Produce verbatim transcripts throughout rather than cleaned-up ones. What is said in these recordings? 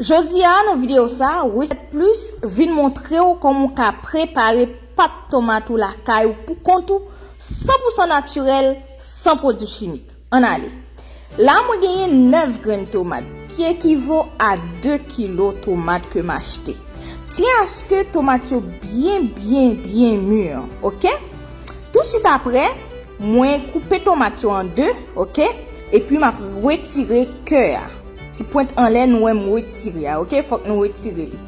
Jodi a, nan videyo sa, Reset Plus vin montre w kòman w ka prepare pat tomat ou lakay ou pou kont ou, san pou san natirèl, san pwodui chimik. Ann ale. La, mwen genyen nèf grenn tomat, ki ekivo a de kilo tomat ke m achte. Tyen aske tomat yo byen, byen, byen mi, oke? Tousuit apre, mwen koupe tomat yo an de, oke? Epi m ap retire kè a. Ti pwent anlè, nou wè m retire a, oke? Fòk nou retire li.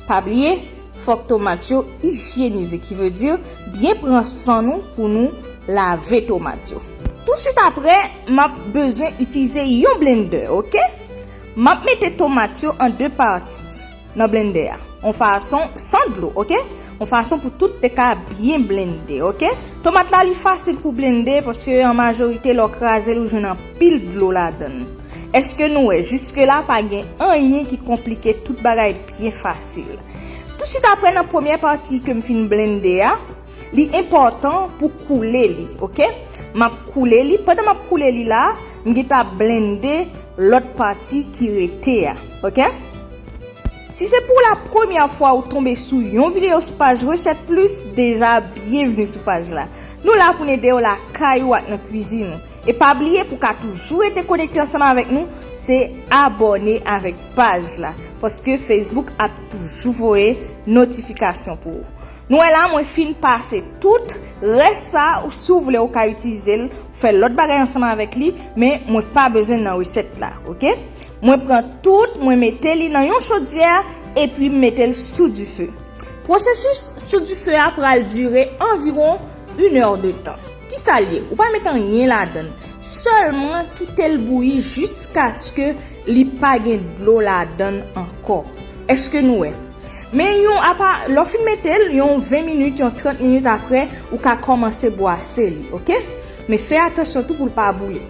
Pa bliye, fòk tomat yo ijyenize, ki vle di byen pran san nou pou nou lave tomat yo. Tousuit apre, m ap bezwen itilize yon blendè, oke? M ap mete tomat yo an de pati nan blendè a. Yon fason san dlo, oke? Yon fason pou tout te ka byen blende, oke? Tomat la, li fasil pou blende paske an majorite lè w kraze l, ou jwenn anpil dlo ladan l. Èske nou wè, jiske la pa gen anyen ki konplike, tout bagay byen fasil. Tousuit apre, nan premyè pati ke m fin blende a, li enpòtan pou koule li, oke? M ap koule li. Pandan m ap koule li la, m gentan ap blende lòt pati ki rete a, oke? Si se pou la premyè fwa ou tonbe sou yon videyo sou paj Reset Plus, deja byenvni sou paj la. Nou la pou n ede w lakay ou ak nan kwizin ou. E pa bliye pou w ka toujou rete konekte ansanm avèk nou, se abòne avèk paj la, paske Facebook ap toujou voye notifikasyon pou ou. Nou wè la, mwen fin pase tout. Rès sa, ou, si w vle, ou ka itilize l, fè lòt bagay ansanm avèk li, men mwen pa bezwen nan resèt la, oke? Mwen pran tout, mwen mete li nan yon chodyè, epi m mete l sou dife. Pwosesis sou dife a pral dire anviwon inèdtan. Kisa l ye? Ou pa met anyen ladan l. Sèlman kite l bouyi jiskaske li pa gen dlo ladan l ankò. Èske nou wè? Men yon apa, lè w fin mete l, yon ven minit, yon trant minit apre, ou ka kòmanse bwase li, oke? Men fè atansyon tou pou l pa boule.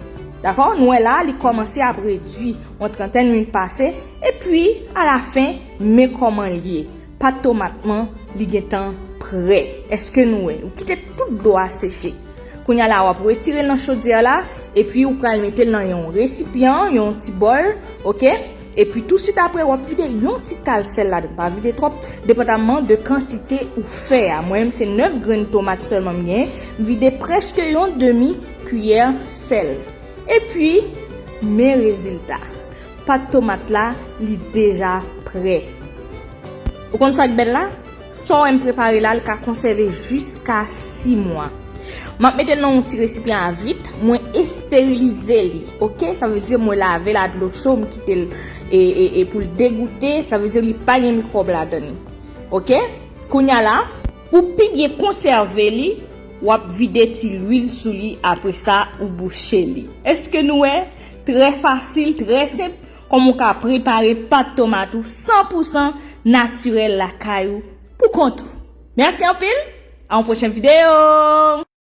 Dakò? Nou wè la, li kòmanse ap redui, yon trantèn minit pase, epi, alafen, men kòman l ye. Pat tomat mwen, li gentan prè. Èske nou wè? Ou kite tout dlo a seche. Kounye a la, w ap retire l nan chodyè la, epi ou pral mete l nan yon resipyan, yon ti bòl, oke? Epi tousuit apre, w ap vide yon ti kal sèl ladan. Pa vide twòp, depandaman de kantite ou fè a. Mwen menm, se nèf grenn tomat sèlman m genyen. M vide prèske yon demi kiyè sèl. Epi, men rezilta. Pat tomat la, li deja prè. Ou konn sa k bèl la? Sa w wè m prepare la, l ka konsève jiska sis mwa. M ap mete l nan yon ti resipyan a vit, mwen esterilize li, oke? Sa vle di mwen lave l ak dlo cho, m kite l e, e, e pou l degoute, sa vle di li pa gen mikwòb ladan li, oke? Kounye a la, pou pi byen konsève li, w ap vide ti lwil sou li, apre sa, ou bouche li. Èske nou wè? Trè fasil, trè senp, kòman w ka prepare pat tomat ou san pou san natirèl lakay ou pou kont ou. Mèsi anpil, a yon pwochen videyo!